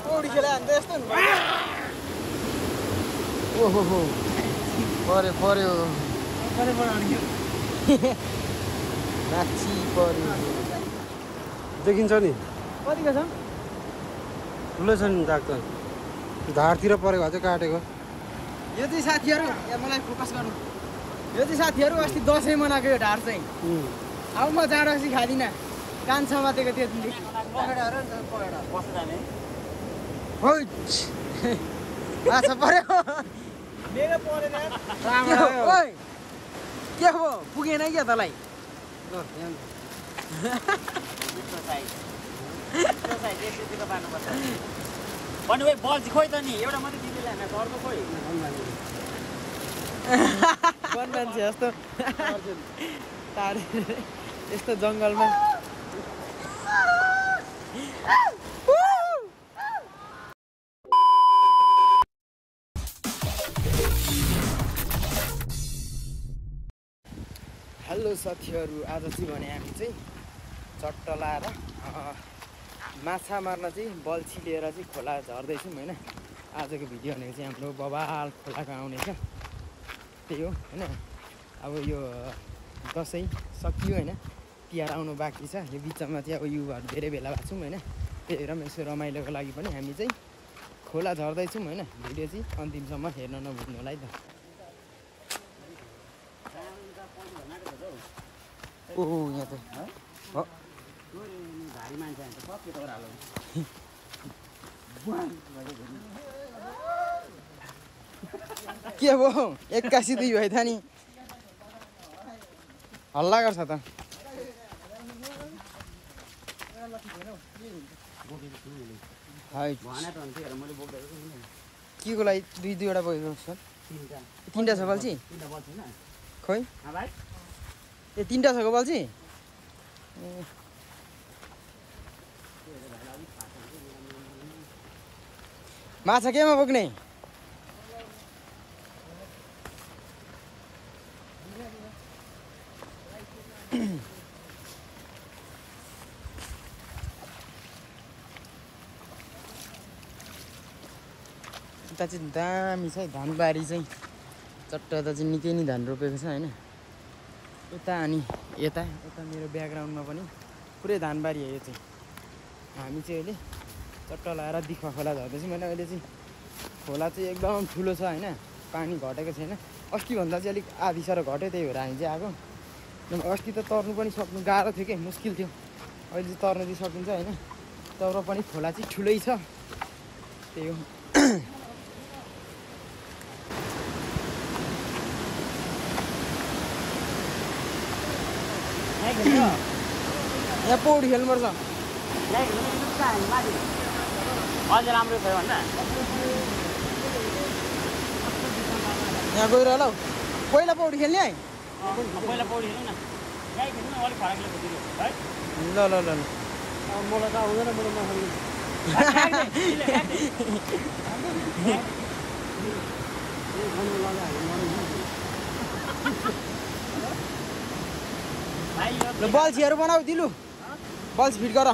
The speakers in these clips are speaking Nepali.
पौडी खेला भने त यस्तो ओहो पर्यो पर्यो माछी पर्यो देखिन्छ नि कतिको छ ठुलो छ नि दाग त धारतिर परेको भए चाहिँ काटेको यो चाहिँ साथीहरू यहाँ मलाई फोकस गर्नु यो चाहिँ साथीहरू अस्ति दसैँ मनाएको यो ढाड चाहिँ अब म जाँड अस्ति खाँदिनँ कान समातेको त्यो माछा पर्यो के हो पुगेन क्या तँलाई भन्नु भाइ बल चाहिँ खोइ त नि एउटा मात्रै दिदीले हामी घरको खोइ वन मान्छे जस्तो टाढे यस्तो जङ्गलमा हेलो साथीहरू आज चाहिँ भने हामी चाहिँ चट्ट लाएर माछा मार्न चाहिँ बल्छी लिएर चाहिँ खोला झर्दैछौँ होइन आजको भिडियो भनेको चाहिँ हाम्रो बबाल खोलाको आउनेछ त्यही हो होइन अब यो दसैँ सकियो होइन तिहार आउनु बाँकी छ यो बिचमा चाहिँ अब युवाहरू धेरै भेला भएको छौँ होइन त्यही भएर यसो रमाइलोको लागि पनि हामी चाहिँ खोला झर्दैछौँ होइन भिडियो चाहिँ अन्तिमसम्म हेर्न नभुल्नु होला है त ओहो यहाँ त भारी मान्छे के हो 81 दुई भयो त नि हल्ला गर्छ त के को लागि दुईवटा बोकेको सर तिनवटा छ बल्छी खोइ ए तिनवटा छ बल्छी माछा केमा बोक्ने यता चाहिँ दामी छ है धानबारी चाहिँ चट्ट यता चाहिँ निकै नै धान रोपेको छ होइन यता अनि यता मेरो ब्याकग्राउन्डमा पनि पुरै धानबारी हो यो चाहिँ हामी चाहिँ अहिले चट्ट लाएर दिखुवा खोला झर्दैछौँ होइन अहिले चाहिँ खोला चाहिँ एकदम ठुलो छ होइन पानी घटेको छैन अस्तिभन्दा चाहिँ अलिक आधी साह्रो घट्यो त्यही भएर हामी चाहिँ आएको अस्ति त तर्नु पनि सक्नु गाह्रो थियो क्या मुस्किल थियो अहिले चाहिँ तर्नु चाहिँ सकिन्छ होइन तर पनि खोला चाहिँ ठुलै छ त्यही हो यहाँ पौडी खेल्नुपर्छ अझ राम्रो भयो भन्दा यहाँ गएर होला हौ पहिला पौडी खेल्ने है पहिला पौडी खेल्नु न गाई खेल्नु न अलिक फरक है ल ल ल मलाई त आउँदैन मैले नखाने ल बल्छीहरू बनाऊ दिलु बल्छी फिट गर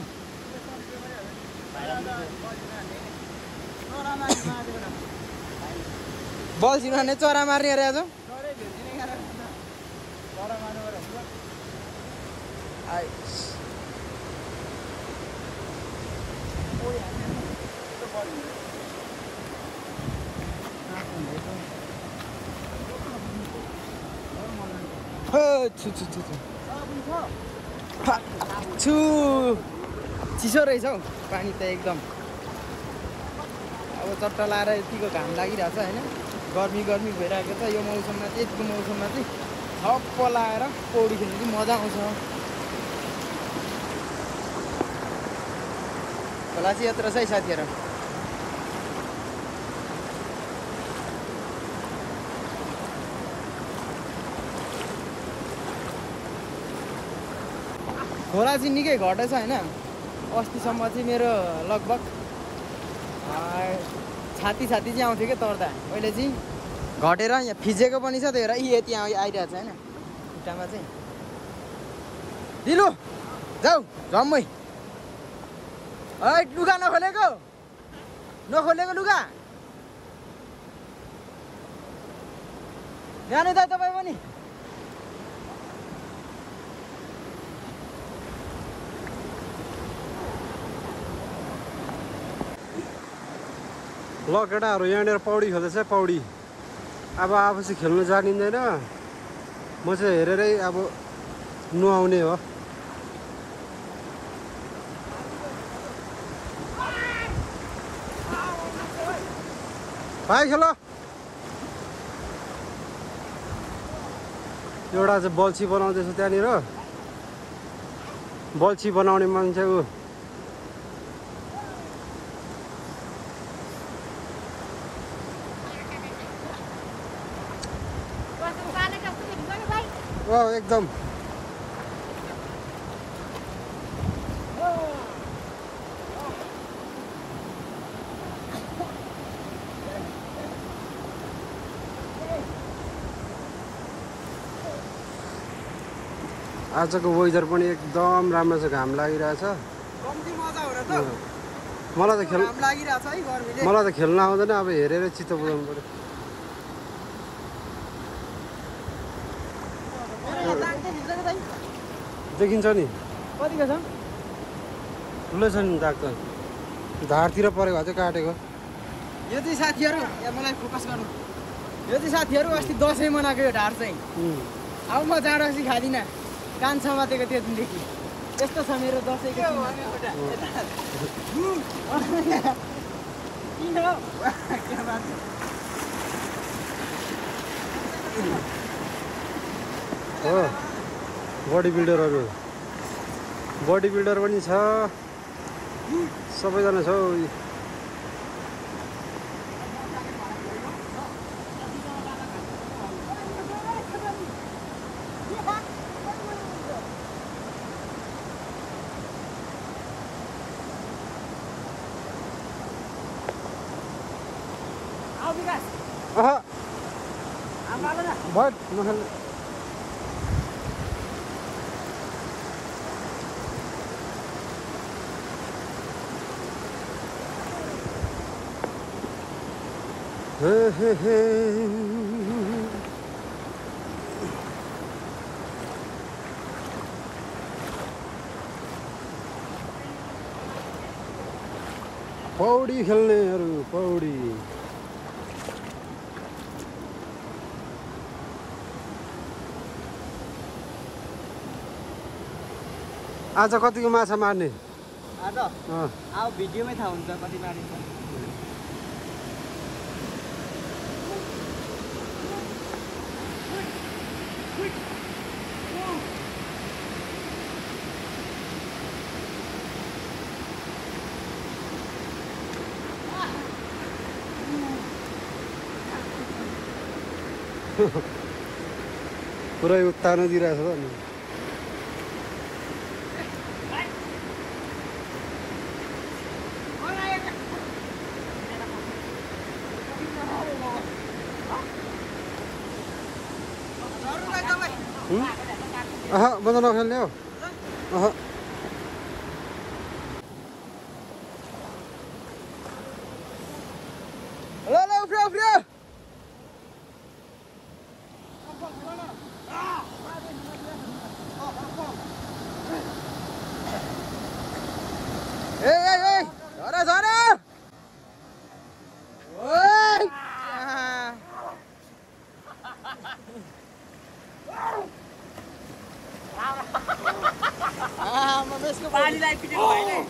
बल्छी नखाने चरा मार्ने अरे आज चिसो रहेछ हौ पानी त एकदम अब चट्ट लाएर यतिको घाम लागिरहेछ होइन गर्मी भइरहेको छ यो मौसममा चाहिँ यतिको मौसममा चाहिँ थप्प लाएर पौडी खेल्नु चाहिँ मजा आउँछ खोला चाहिँ यत्रो छ है साथीहरू खोला चाहिँ निकै घटेछ होइन अस्तिसम्म चाहिँ मेरो लगभग छाती चाहिँ आउँथ्यो क्या तर्दा अहिले चाहिँ घटेर यहाँ फिजेको पनि छ त्यही भएर यति आइरहेको छ होइन खुट्टामा चाहिँ दिलु जाऊ झम्मै है लुगा नखोलेको लुगा जाने त तपाईँ पनि ल केटाहरू यहाँनिर पौडी खेल्दैछ पौडी अब आफूसी खेल्नु जानिँदैन म चाहिँ हेरेरै अब नुहाउने हो भाइ खेल एउटा चाहिँ बल्छी बनाउँदैछ त्यहाँनिर बल्छी बनाउने मान्छे ऊ एकदम आजको वेदर पनि एकदम राम्रो छ घाम लागिरहेछ कम्ती मजा हो र त मलाई त घाम लागिरहेछ है गर्मीले मलाई त खेल्न आउँदैन अब हेरेर चित्त बुझाउनु पर्यो देखिन्छ नि कतिको छ ठुलो छ नि दाग त धारतिर परेको भए चाहिँ काटेको यो चाहिँ साथीहरू यहाँ मलाई फोकस गर्नु यो चाहिँ साथीहरू अस्ति दसैँ मनाएको यो ढाड चाहिँ अब म जाँड अस्ति खाँदिनँ कान समातेको त्यो दिनदेखि यस्तो छ मेरो दसैँको किन हो बडी बिल्डरहरू बडी बिल्डर पनि छ सबैजना छ भट नखाल्ने पौडी खेल्नेहरू पौडी आज कतिको माछा मार्ने आज अब भिडियोमै थाहा हुन्छ कति मारिन्छ पुरै उत्तानो दिइरहेछ त नि बन्द नखेल्ने हो ल उफ्रियो उफ्रियो ए झरा झरा ओइ म यसको पानीलाई पिटेको होइन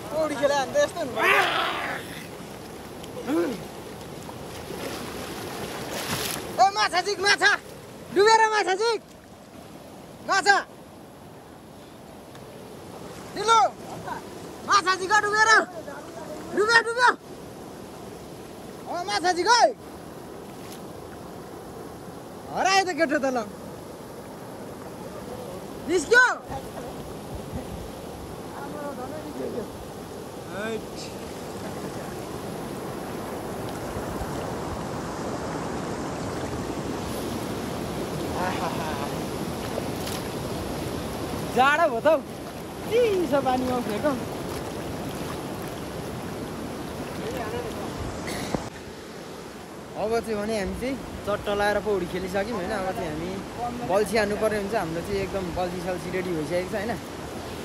पौडी खेला भने त यस्तो ओ माछा झिक माछा डुबेर माछा झिक माछा दिलो माछा झिक डुबेर डुब्यो डुब्यो ओ माछा झिक हरायो त केटो त ल निस्क्यो जाडो भयो त हौ चिसो पानीमा उफ्रेको अब चाहिँ भने हामी चाहिँ चट्ट लाएर पौडी खेलिसक्यौँ होइन अब चाहिँ हामी बल्छी हान्नुपर्ने हुन्छ हाम्रो चाहिँ एकदम बल्छी सल्छी रेडी भइसकेको छ होइन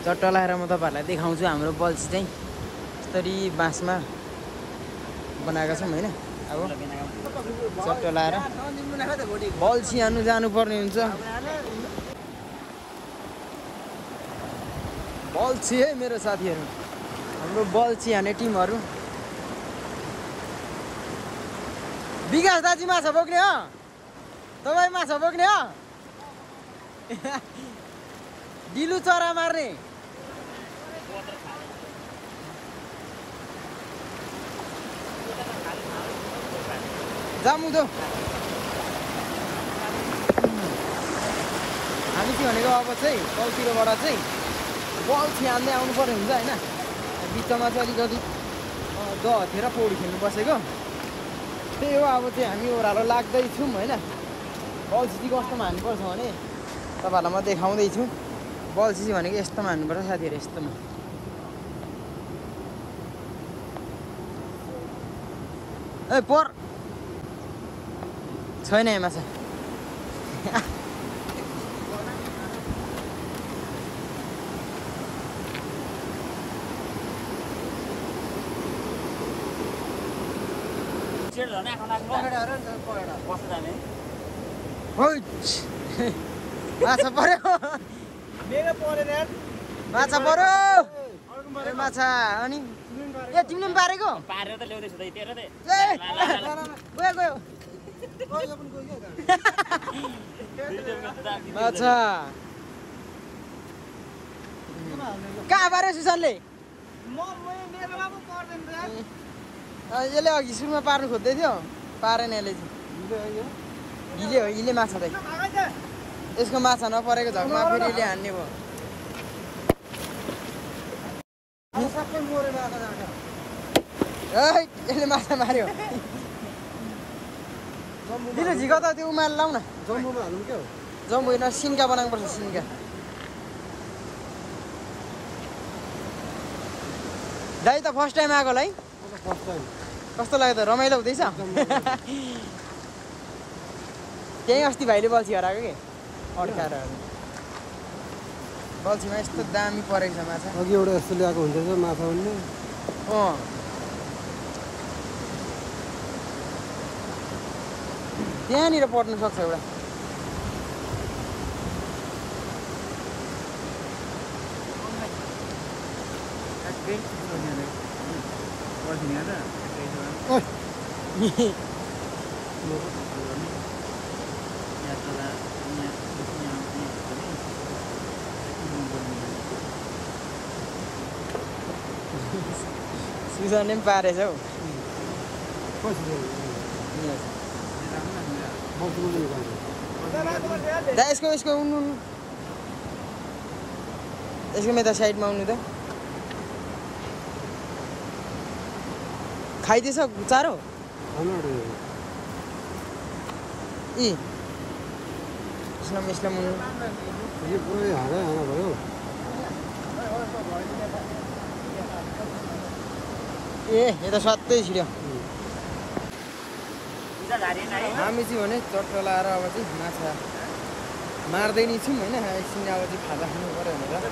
चट्ट लाएर म तपाईँहरूलाई देखाउँछु हाम्रो बल्छी चाहिँ यसरी बाँसमा बनाएका छौँ होइन अब चट्ट लाएर बल्छी हान्नु जानुपर्ने हुन्छ बल्छी है मेरो साथीहरू हाम्रो बल्छी हान्ने टिमहरू विकास दाजु माछा बोक्ने हो तपाईँ माछा बोक्ने हो डिलु चरा मार्ने जामुदो हामी चाहिँ भनेको अब चाहिँ तलतिरबाट चाहिँ बल्छी हान्दै आउनु पर्ने हुन्छ होइन बिचमा चाहिँ अलिकति दहतिर पौडी खेल्नु बसेको त्यही हो अब चाहिँ हामी ओह्रालो लाग्दैछौँ होइन बल्छी चाहिँ कस्तोमा हान्नुपर्छ भने तपाईँहरूलाई म देखाउँदैछु बल्छी चाहिँ भनेको यस्तोमा हान्नुपर्छ साथीहरू यस्तोमा ए पर छैन यहाँ माछा माछा पर्यो माछा पर्यो माछा अनि ए तिमीले पनि पारेको पारेर त ल्याउँदैछु त तेरो गयो माछा कहाँ पार्यो सुशान्तले यसले अघि सुरुमा पार्नु खोज्दै थियो पारेन यसले चाहिँ हिले हो हिले माछा त यसको माछा नपरेको झगमा फेरि यसले हान्ने भयो यसले माछा मार्यो दिनु झिको त त्यो उमाल लाउ न जम्बुमा हाल्नु क्या हो जम्बु होइन सिन्का बनाउनुपर्छ सिन्का दाइ त फर्स्ट टाइम आएको होला है फर्स्ट टाइम कस्तो लाग्यो त रमाइलो हुँदैछ त्यही अस्ति भाइले बल्छी हराएको कि अड्काएर बल्छीमा यस्तो दामी परेको छ माछा अघि एउटा यस्तो ल्याएको हुन्छ माछा भन्ने अँ त्यहाँनिर पर्नु सक्छ एउटा सुजनले पनि पारेछ हौ दा यसको उन्नु यसको मेता साइडमा आउनु त खाइदिएछ चारो ए इस्लाम मुन्नु ए यो त स्वात्तै छिड्यो हामी चाहिँ भने चट्ट लाएर अब चाहिँ माछा मार्दै नै छौँ होइन एकछिन अब चाहिँ खाजा खानु पऱ्यो भनेर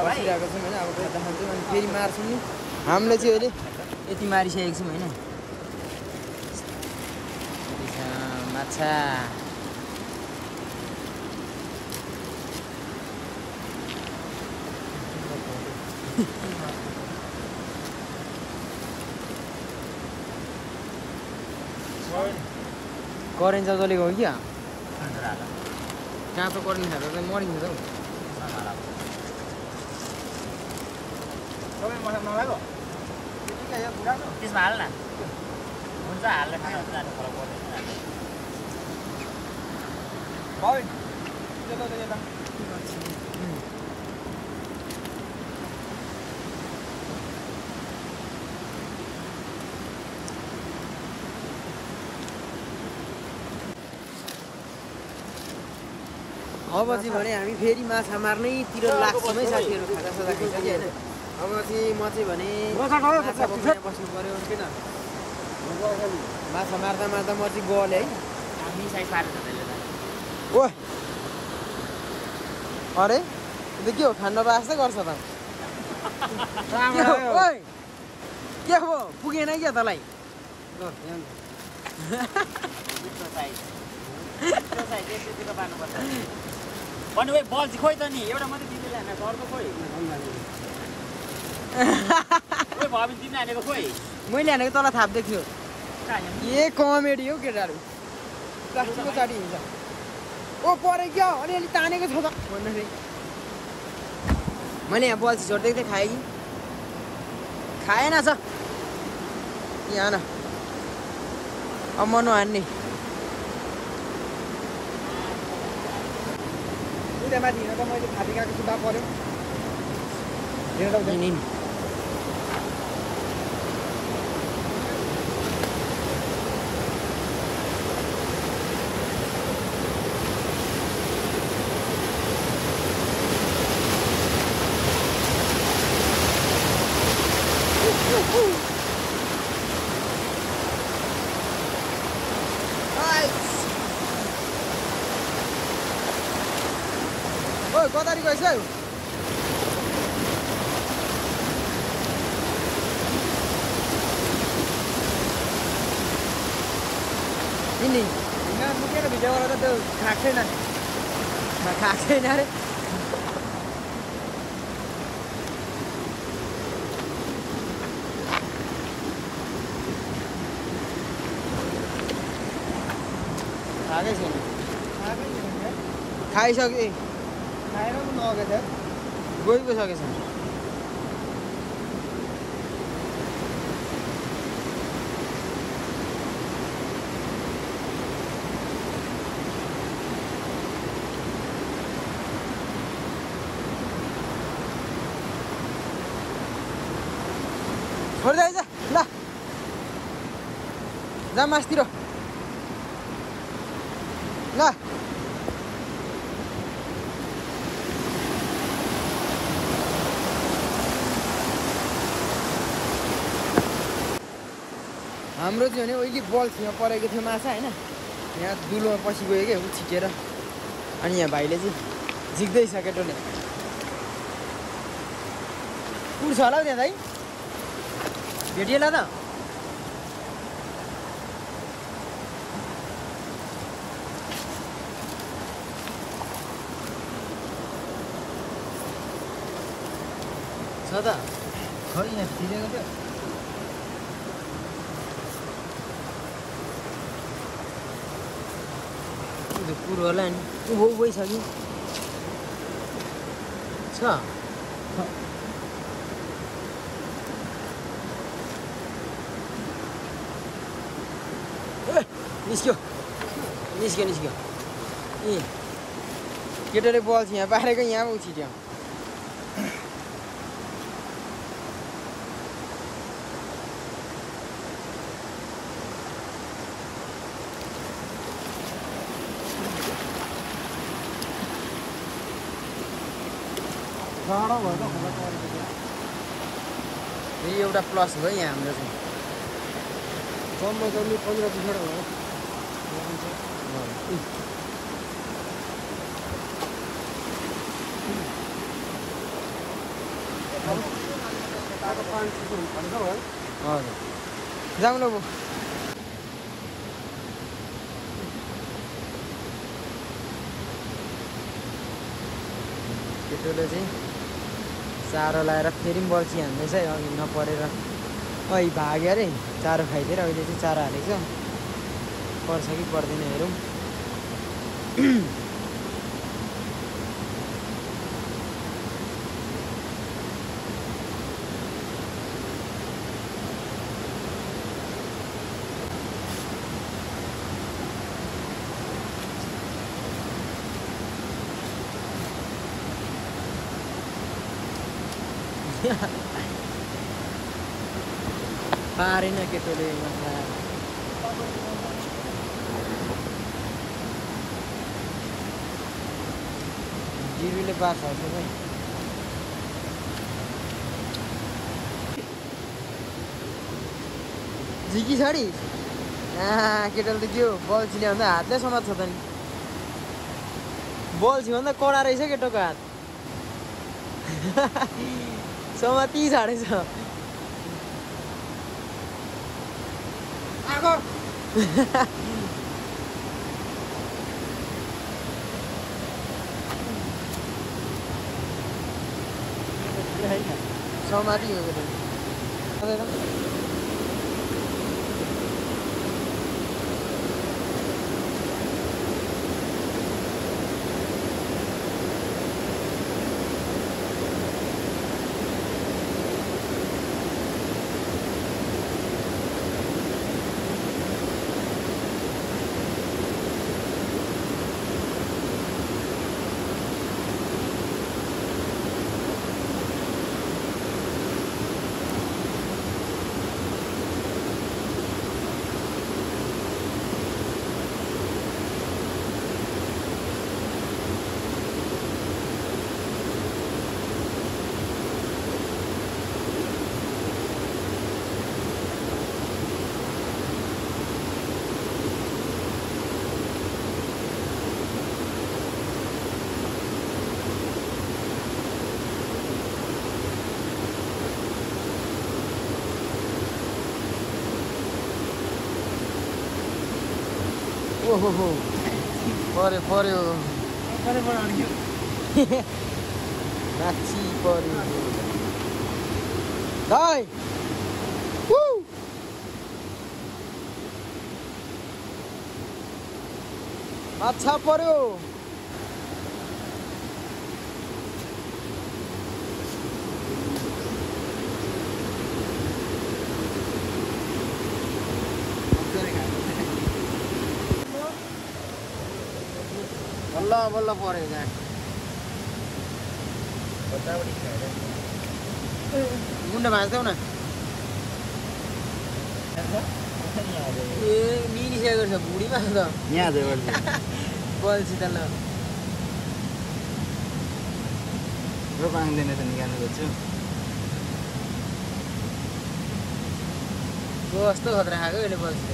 बसिरहेको छौँ होइन अब खाजा खान्छौँ अनि फेरि मार्छौँ नि हामीले चाहिँ अहिले यति मारिसकेको छौँ होइन माछा करेन्ट जलेको हो क्या काँचो करेन्ट खाएर चाहिँ मरिन्छ त हौ त्यसमा हाल न हुन्छ हाल्ने खाना जानु फरक पर्दैन अब चाहिँ भने हामी फेरि माछा मार्नैतिर लाग्छौँ है साथीहरू खाजा साजा खाइसक्यो होइन अब चाहिँ म चाहिँ भने माछा बस्नु पऱ्यो किन माछा मार्दा मार्दा म चाहिँ गलेँ है हामी साइड पारेर त्यसले ओ अरे त्यो के हो खान नपाएस्तै गर्छ त के हो पुगेन क्या तँलाई भन्नु भाइ बल चाहिँ खोइ त नि एउटा मात्रै दिदीले हानेको अर्को खोइ खोइ भयो भने तिमीले हानेको खोइ मैले हानेको तँलाई थाप्दै थियो ए कमेडी हो केटाहरू प्लास्टिकको चाटी हुन्छ ओ परे क्या अलिअलि तानेको छ त भन्दाखेरि मैले यहाँ बल्छी छोड्दै थिएँ खाएँ कि खाएन छ यहाँ न अब म नहान्ने माथि हिँड त मैले थापी गएको सुधा पऱ्यो ओ कतारी गएछ हौ तिमी यहाँ मुकेर भिडियो गरेर त्यो खाएको छैन अरे खाएकै छैन खाइसके खाएर पनि नगएछ गइ पो सकेछ छोड्दै आइज ल जा मासतिर ल हाम्रो चाहिँ भने अहिले बल्छीमा परेको थियो माछा होइन यहाँ दुलोमा पछि गयो क्या ऊ छिटेर अनि यहाँ भाइले चाहिँ झिक्दैछ केटोले उड्छ होला हौ त्यहाँ दाइ भेटिएला त छ त खै यहाँ छिरेको थियो कुरो होला नि ऊ गइसक्यो छ निस्क्यो निस्क्यो निस्क्यो ए केटाले बल्छ यहाँ पारेको यहाँ पो छिट्यो टाढो भयो त खोला परेको यो एउटा प्लस हो यहाँ हाम्रो चाहिँ जम्मै 15-20 भयो हजुर जाउँ न केटोले चाहिँ चारो लाएर फेरि पनि बल्छी हान्दैछ है अघि नपरेर अघि भाग्यो अरे चारो खाइदिएर अहिले चाहिँ चारो हालेको छ पर्छ कि पर्दैन हेरौँ पारेन केटोले माछा गिरुले पास हाल्छ भाइ झिकी छाडी केटाले त के हो बल छिने भन्दा हातले समात्छ त नि बल छि भन्दा कडा रहेछ केटोको हात समाति छाडेछ आगो समाति हो केटा ओहो पर्यो पर्यो नाची पर्यो दाइ अच्छा पर्यो बल्ल बल्ल पर्यो यहाँ गुन्डा भाँच्दैौ न ए मिनिसकेको छ भुँडीमा त यहाँ बल्छी त ल रोपाङ्दैन त निकाल्नु खोज्छु कस्तो खतरा खाएको यसले बल्छी त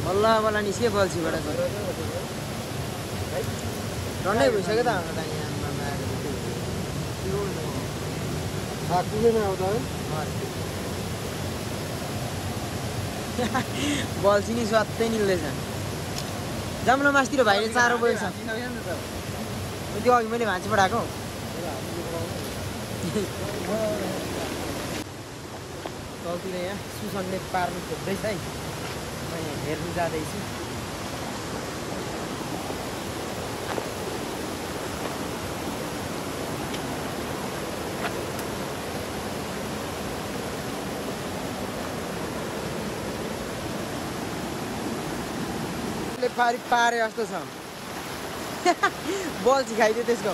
बल्ल बल्ल निस्के बल्छीबाट डन्डै भइसक्यो त हाम्रो त यहाँ पुगेन आउँदा है बल्छी नि स्वात्तै निल्दैछ जाम्न मासतिर भाइले चारो बोकेको छ त्यो अघि मैले भाँची पठाएको तलतिर यहाँ सुसनले पार्नु खोज्दैछ है म यहाँ हेर्नु जाँदैछु पारी पारे जस्तो छ बल्छी खाइदियो त्यसको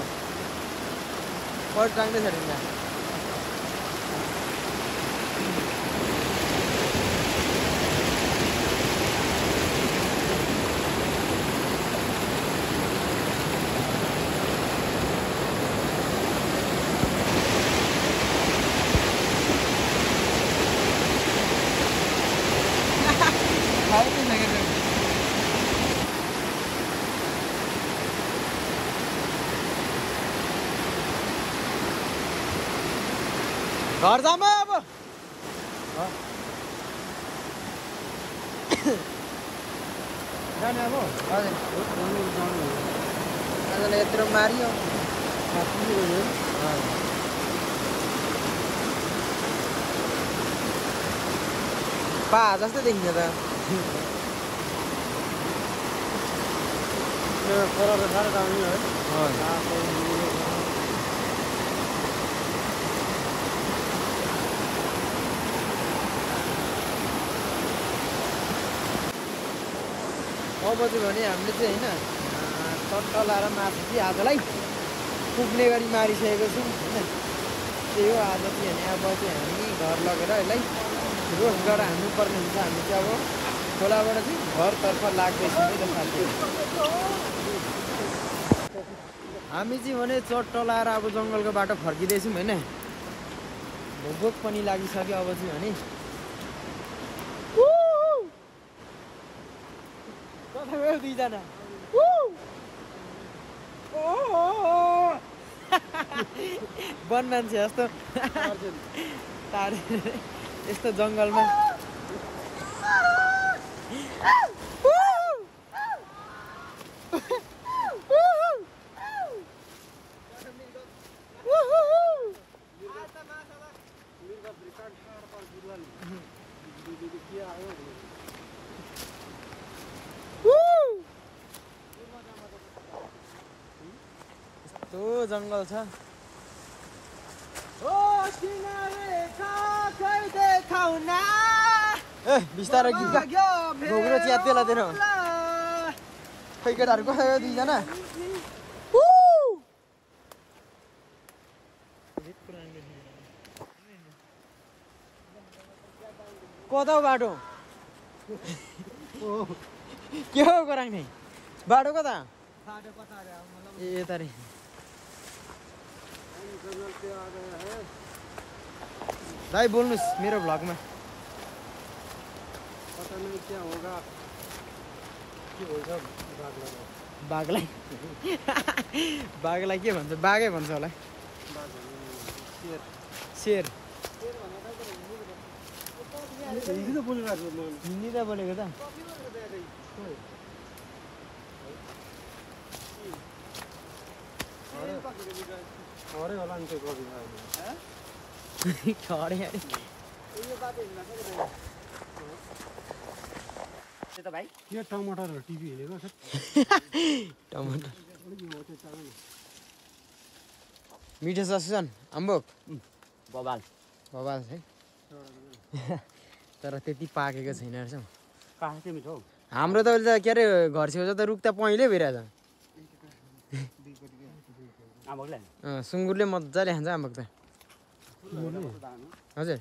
पड्काउँदै छ ढुङ्गा घर जाम अब जाने अब हजुर जानु आजलाई यत्रो मारियो पा जस्तै देखिन्छ त पर साह्रो जाने है अब चाहिँ भने हामीले चाहिँ होइन टट्ट लाएर मासु चाहिँ आजलाई पुग्ने गरी मारिसकेको छौँ होइन त्यही हो आज चाहिँ भने अब चाहिँ हामी घर लगेर यसलाई रोडबाट हान्नुपर्ने हुन्छ हामी चाहिँ अब खोलाबाट चाहिँ घरतर्फ लाग्दैछौँ है त साथीहरू हामी चाहिँ भने चट्ट लाएर अब जङ्गलको बाटो फर्किँदैछौँ होइन भोक पनि लागिसक्यो अब चाहिँ भने कता गयो दुईजना वन मान्छे जस्तो यस्तो जङ्गलमा यस्तो जङ्गल छ ए बिस्तारै गीत गा घोग्रो च्यात्यो ला तेरो खै केटाहरू कता गयो दुईजना कता हो बाटो के हो गराङ नै बाटो कता ए यता रे भाइ बोल्नुहोस् मेरो भ्लगमा बाघलाई बाघलाई के भन्छ बाघै भन्छ होला शेर हिन्दी त बोलेको त खरे होला नि त्यो कवि खरे त्यो त भाइ के टमाटरहरू टिभी हेरेको छ टमाटर मिठो छ सुजन अम्बोक बबाल बबाल है तर त्यति पाकेको छैन रहेछ पाएको चाहिँ मिठो हाम्रो त अहिले त के अरे घर छेउछाउ त रुख त पहिले भइरहेछ सुँगुरले मजाले खान्छ आम्बोक त हजुर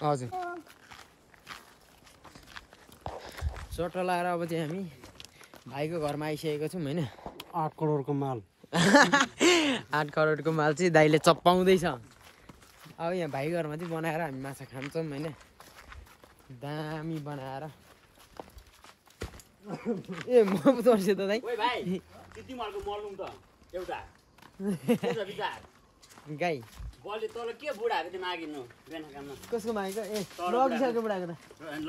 हजुर चट्ट लाएर अब चाहिँ हामी भाइको घरमा आइसकेको छौँ होइन 8 करोडको माल 8 करोडको माल चाहिँ दाइले चप्पाउँदैछ अब यहाँ भाइ घरमा चाहिँ बनाएर हामी माछा खान्छौँ होइन दामी बनाएर ए म पो तर्सेँ त दाइ गाई बलले तल के बुढाहरू चाहिँ मागिनु बिहान काममा कसको मागेको ए लगिसक्यो बुढाको त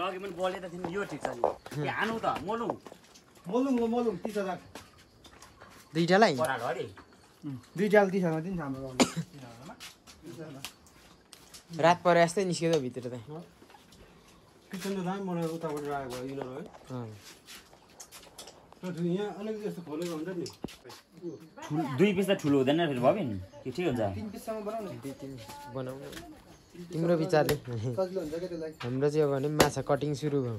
लगे पनि बलले त तिमी यो ठिक छ नि हानु त मोलुङ मोलुङ 30,000 दुईटालाई बराल अरे दुईटाले 30,000 दिन्छ हाम्रो रात परे यस्तै निस्किँदो भित्र त किचन त दाम बनाएर उताबाट राखेको यिनीहरू है यहाँ अलिकति यस्तो खोलेको हुन्छ नि दुई पिस त ठुलो हुँदैन फेरि भयो नि के ठिक हुन्छ 3 पिससम्म बनाउने बनाउनु तिम्रो विचारले सजिलो हुन्छ के त्यसलाई हाम्रो चाहिँ अब भने माछा कटिङ सुरु भयो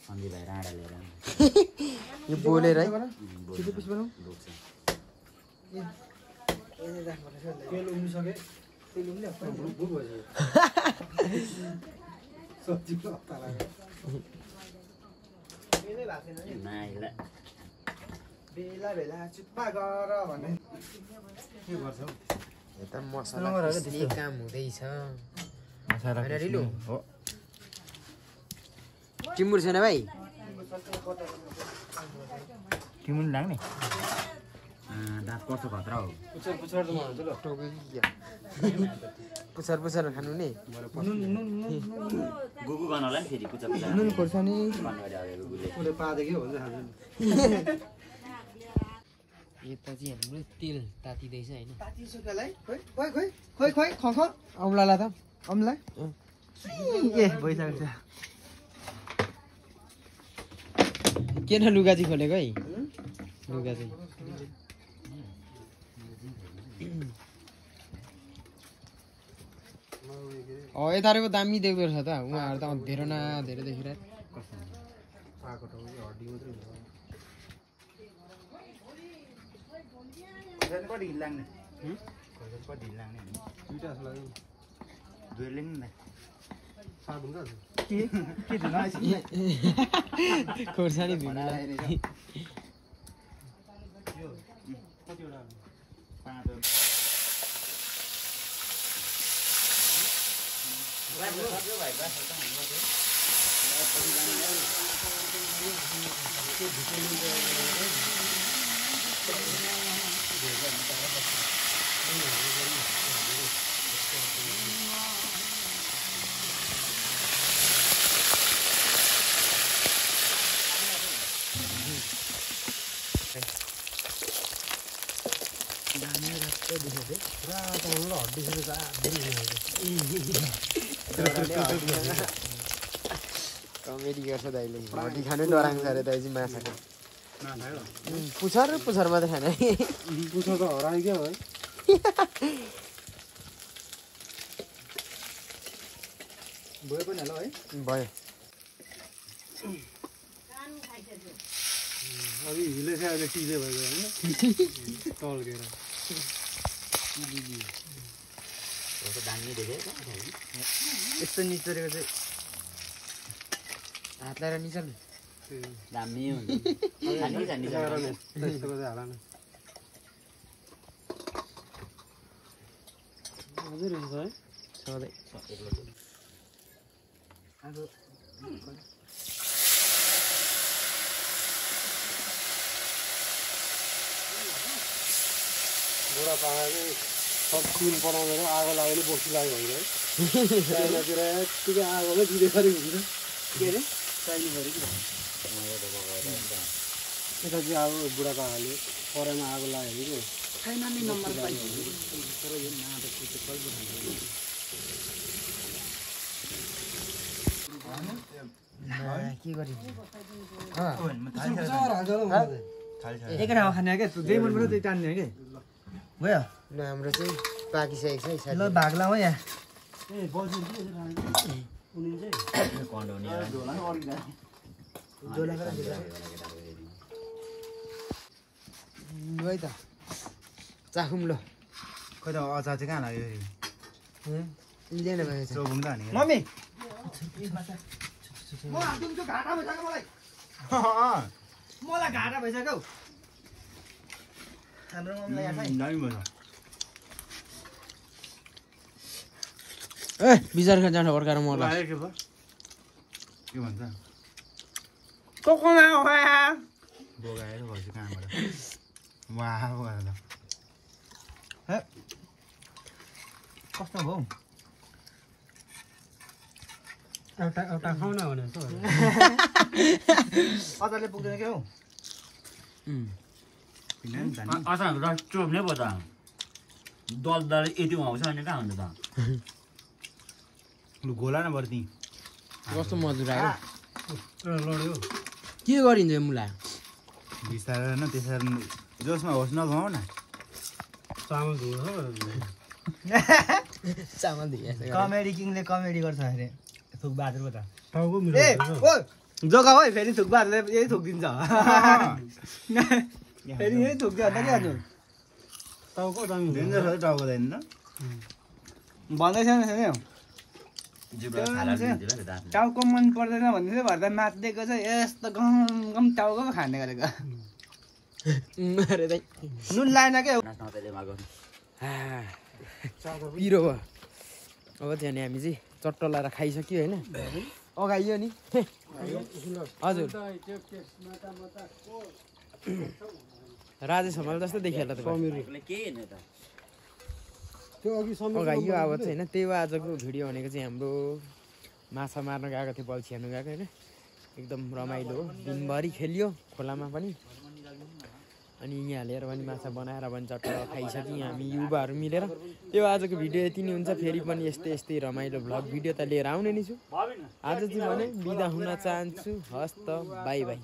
सन्जय भाइ राडा लिएर यो बोलेर है कति पिस बनाऊ तेल उम्लिसके तेल उम्ल्यो भुक भइसक्यो सब्जी पत्ता लाग्यो बेला बेला चुप्पा गर भने के गर्छौ यता मसला पिस्ने काम हुँदैछ रिलु टिमुर छैन भाइ तिमीले लाग्ने दाँत कस्तो खतरा हो पुछार त भन्छु ल पुछार खानु नि गुगु गर्न होला नि फेरि पुचा पुचा नुन खोर्सानी उसले पादेखि हो भने खान्छ यता चाहिँ हाम्रो तेल तातिँदैछ होइन तातिसकेलाई खोइ खख औँलाला त अम्ला ए भइसकेको छ किन लुगा चाहिँ खोलेको है लुगा चाहिँ यताको दामी देख्दो रहेछ त उहाँहरू त धेरै न धेरै देखिरहेको कति लाग्ने कति लाग्ने दुईटा जस्तो लाग्यो दुईले नि सात हुन्छ के धुन खोर्सानी धुनुलाई पुरा तपाईँलाई हड्डी कमेडी गर्छ दाइले हड्डी खानु डराउँछ अरे दाइ चाहिँ माछाको पुछर पुछर मात्रै खाने पुछर त हरायो क्या है भयो पनि होला है भयो अघि हिले चाहिँ अहिले टिजे भएको होइन टल्केर यस्तो निचोरेको चाहिँ हात लगाएर निचल्नु दामी हुन्छ त्यस्तो चाहिँ हाल न अझै रहेछ है सधैँ बुढापाकाले सब तिन पढाउँदैन आगो लाग्यो भने बसी लाग्यो भने है चाइनातिर यत्तिकै आगोमै दिँदैखेरि हुन्छ के अरे चाहिने यता चाहिँ अब बुढापाकाले पराइमा आगो लाग्यो भने छैन नि नम्बर के गरिन्छ एकै ठाउँमा खाने क्या दुई मिनट त्यही टान्ने कि भयो ल हाम्रो चाहिँ पाकिसकेको छ है साथी ल भाग लाउँ है यहाँ है त चाखौँ ल खोइ त अचार चाहिँ कहाँ लाग्यो ल्याएन भएको छ चौबुङ त हाने मम्मी मलाई घाटा भइसक्यो हाम्रो मम्मीलाई याद ए बिचार खान जानु वर्काएर मलाई के भन्छ बोगाएर भएछ कहाँबाट वाह हे कस्तो भयो एउटा खाउँ न भने जस्तो अचारले पुग्दैन क्या हौ अचार चोप्ने पो त दल यति आउँछ भने कहाँ हुन्छ त लु घोला न बरु कस्तो मजुर आयो लड्यो के गरिन्छ मुला बिस्तारै न त्यसरी जोसमा होस् नगाउँ न चामल धुँछ चामल दिए कमेडी किङले कमेडी गर्छ अरे थुक बहादुर पो त टाउको मिलो ए ओ जोगा है फेरि थुक बहादुरले यही थुकिदिन्छ फेरि यही थुक्दियो अन्त के गर्नु टाउको दामी डेन्जर हो टाउको त हेर्नु भन्दैछ नि टाउको मन पर्दैन भन्दै थियो भएर त माथिदिएको चाहिँ यस्तो गम गम टाउको पो खाने गरेको अरे दाइ नुन लाएन क्या पिरो भयो अब चाहिँ अनि हामी चाहिँ चट्ट लाएर खाइसक्यो होइन अगाइयो नि हजुर राजेश हमाल जस्तो देखियो होला त्यो अघि अगाइयो अब चाहिँ होइन त्यही हो आजको भिडियो भनेको चाहिँ हाम्रो माछा मार्न गएको थियो बल्छी हेर्नु गएको होइन एकदम रमाइलो हो दिनभरि खेलियो खोलामा पनि अनि यहाँ लिएर पनि माछा बनाएर पनि चट्ट खाइसक्यौँ हामी युवाहरू मिलेर त्यो आजको भिडियो यति नै हुन्छ फेरि पनि यस्तै रमाइलो भ्लग भिडियो त लिएर आउने नै छु आज चाहिँ भने बिदा हुन चाहन्छु हस् त बाई बाई